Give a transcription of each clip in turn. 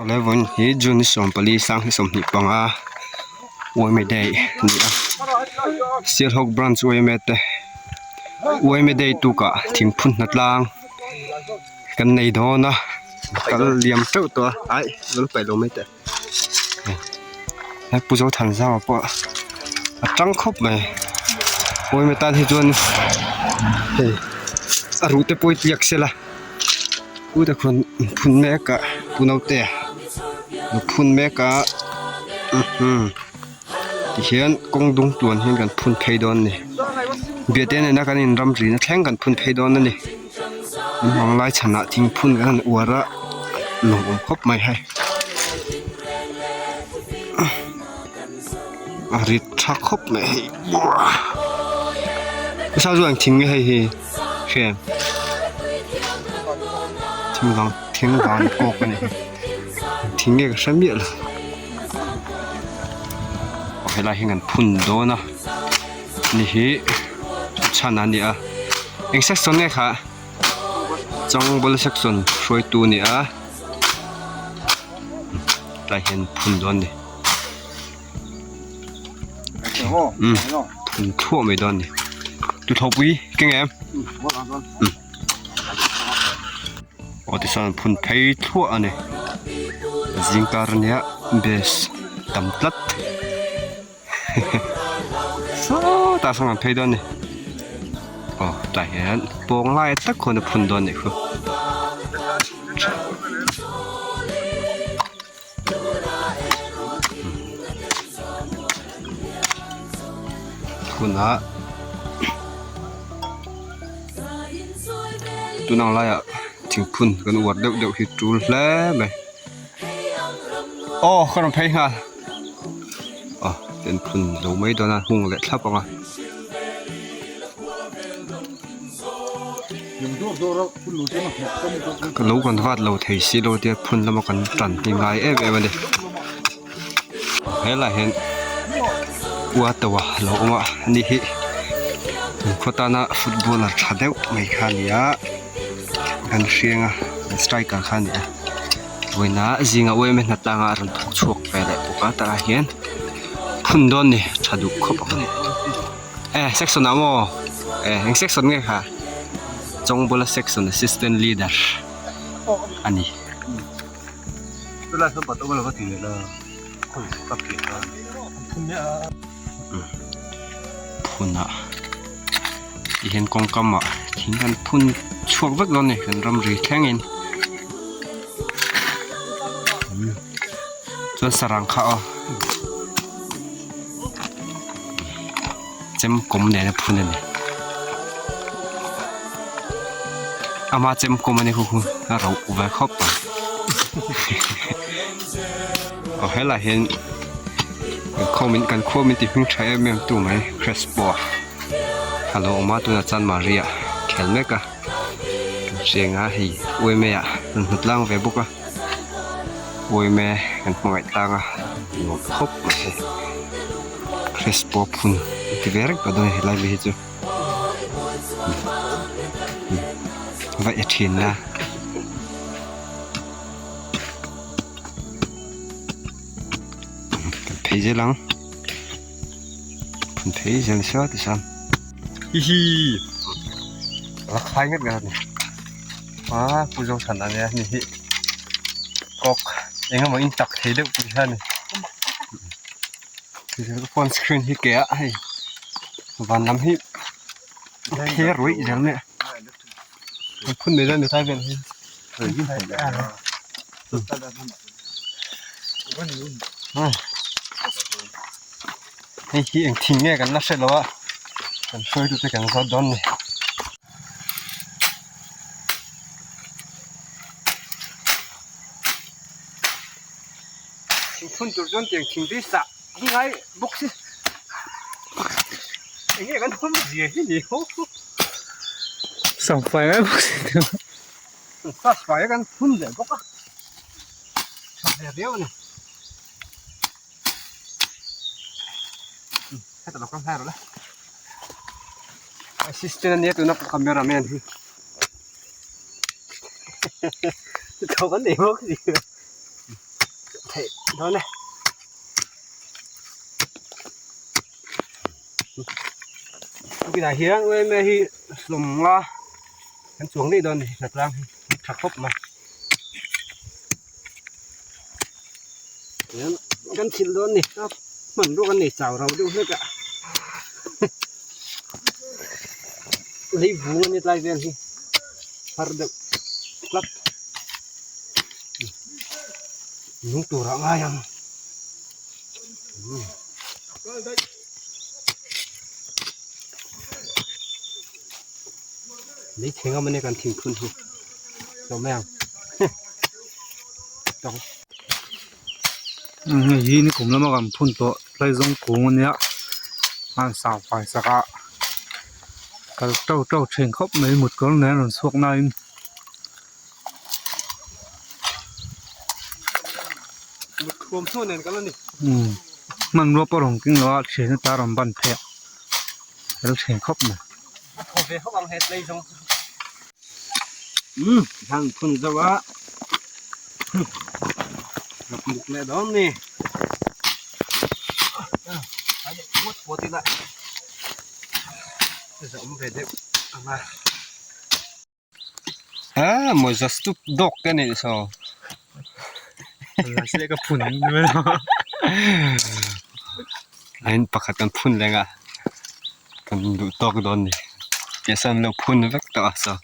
Awle vawiin hi June ni 14 2025 Uaime Day a ni a Sialhawk Branch Uaime te Uaime Day tukah thingphun hnatlang kan nei dawn a kal liam teuh tawh a aih lo paih lo mai teh he Pu Zothanzama pawh a tang khawp mai Uaime tan hi chuan hei a ruh te pawh hi tliak se la. Pu te khawn phun mek a pu naute lo phun mek a tihian kawng dung tluan hian kan phun phei dawn a ni biate nena kan in ram rina thleng kan phun phei dawn a ni naupang lai chhanah thing phun kan han uar a lawmawm khawp mai hei a rit tha khawp mai hei nasa chuan thing nge hei hi. Hriat thing vang thing van kawk a ni thing nge ka hre miah lo aw helai hi kan phun dawn a ni hi chhan a ni a eng section nge kha changbawla section hruaitu a ni a tlai hian phun dawn a ni. Um phun thuah mai dawn a ni tuthlawhpui ke nge um aw tichuan phun phei thluah a ni zingkar ania base tam tlat sawtah sawn an phei dawn a ni aw tlai hian pawng lai tak khawn a phun dawn a nih khu. Hunah tunang laiah thingphun kan uar deuh deuh hi tul hle mai aw ka rawn phei nghal aw kan phun lo mai dawn a hung leh thlap ang a. Ka lo kan vat lo thei si lo tia phun lama kan tan hi ngai em em a ni helaiah hian ua tawa a lo awm a ani hi khaw tana footballer tha deuh mai kha a ni a kan hriang a striker kha a ni a vawiinah zinga uaime hnatlang a rawn thawk chhuak ve leh bawk a tah hian phun dawn a ni tha duh khawp ang. Eh section ah maw eh eng section nge kha Chawngbawla section assistant leader a ni. Phun ah tihian kawngkam ah thing an phun chhuak vek dawn a ni kan ramri thleng in chuan sarang kha aw. Chem kawm nena phun a ni ama chem kawm a ni khu khu a rauh ve khawp mai aw helaiah hian kan khawm in kan khua min ti hming tha em em tu mai crespo a lo awm a tunah chuan maria khel mek a kan hriang a hei uaime ah rawn hmu tlang ve bawk a. Uaime kan hmangaih tlang a nuam khawp mai hei crespo phun a ti ve reng tawh dawn a ni helai mi hi chu va e thin a kan phei zel ang phun phei zel nasa tichuan hihi a la khai ngat ngat a ni. A pu Zothana ania ni hi kawk eng emaw in tak thei deuh pui hian a ni ka phone screen hi ke a hei van lam hi a phe ruih zel mai a an phun mai dawn tlai vel hi hei hi eng thing nge kan la hre lo a kan hruaitute kan zawt dawn a ni. Thingphun tur chuan tiang thing te hi sah hi ngai bawk si eng nge kan awm zia hi ni ho Sang fai ngai bawk si te Sa fai a kan phun leh bawk a tha ve viau a ni heta lo kal hnai rawh le. Assistant ania tuna ka camera man hi tho kan nei bawk si. theih dawn e. Tukinah hian uaime hi hlawm nga kan chuang daih dawn a ni hnatlang hi tha khawp mai. Tihian kan thil dawn a ni a hmanrua kan nei chau rau deuh hlek a lei vung a ni tlai vel hi har deuh tlat nung turah ngai ang. Lei thleng a mawni kan thingphun hi hlawh mai ang tawng. Hei hi nikum lama kan phun tawh tlaizawng kung ania a han sang fai sak a kal to to thin khawp mai mut kawr nen a rawn chhuak nain. Mut thuam hnuah nen kan la ni. Umm hmanrua pawh a rawn keng lo a thian ata a rawn ban phei a a lo thleng khawp mai. A thaw ve khawp ang he tlei zawng chu. Umm hang phun zo a rawk muk leh dawn ni. Puat puat ila a awm ve deuh ang a. Ah mawza stup dawk te nih saw ka phun ain pakhat kan phun reng a kan duh tawk dawn ni tih sawn an lo phun vek tawh a saw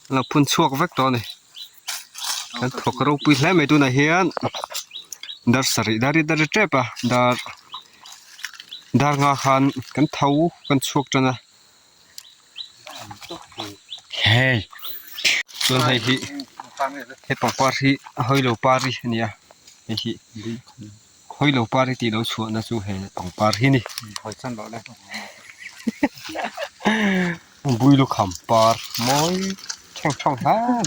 an lo phun chhuak vek tawh a ni kan thawk ropui hle mai tunah hian dar sarih dar hi dar ri tep a dar dar nga khan kan tho kan chhuak tan a. Hei chuan hei hi he pangpar hi a hawilo par hi a ni a hei hi hawilo par hi tih lo chhuahna chu he pangpar hi a ni builukham par mawi theng thawng hlan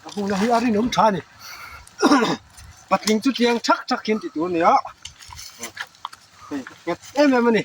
A hmun hi a rinawm tha a ni patling chu tiang thak thak hian ti tur a ni a hei nghet em em a ni.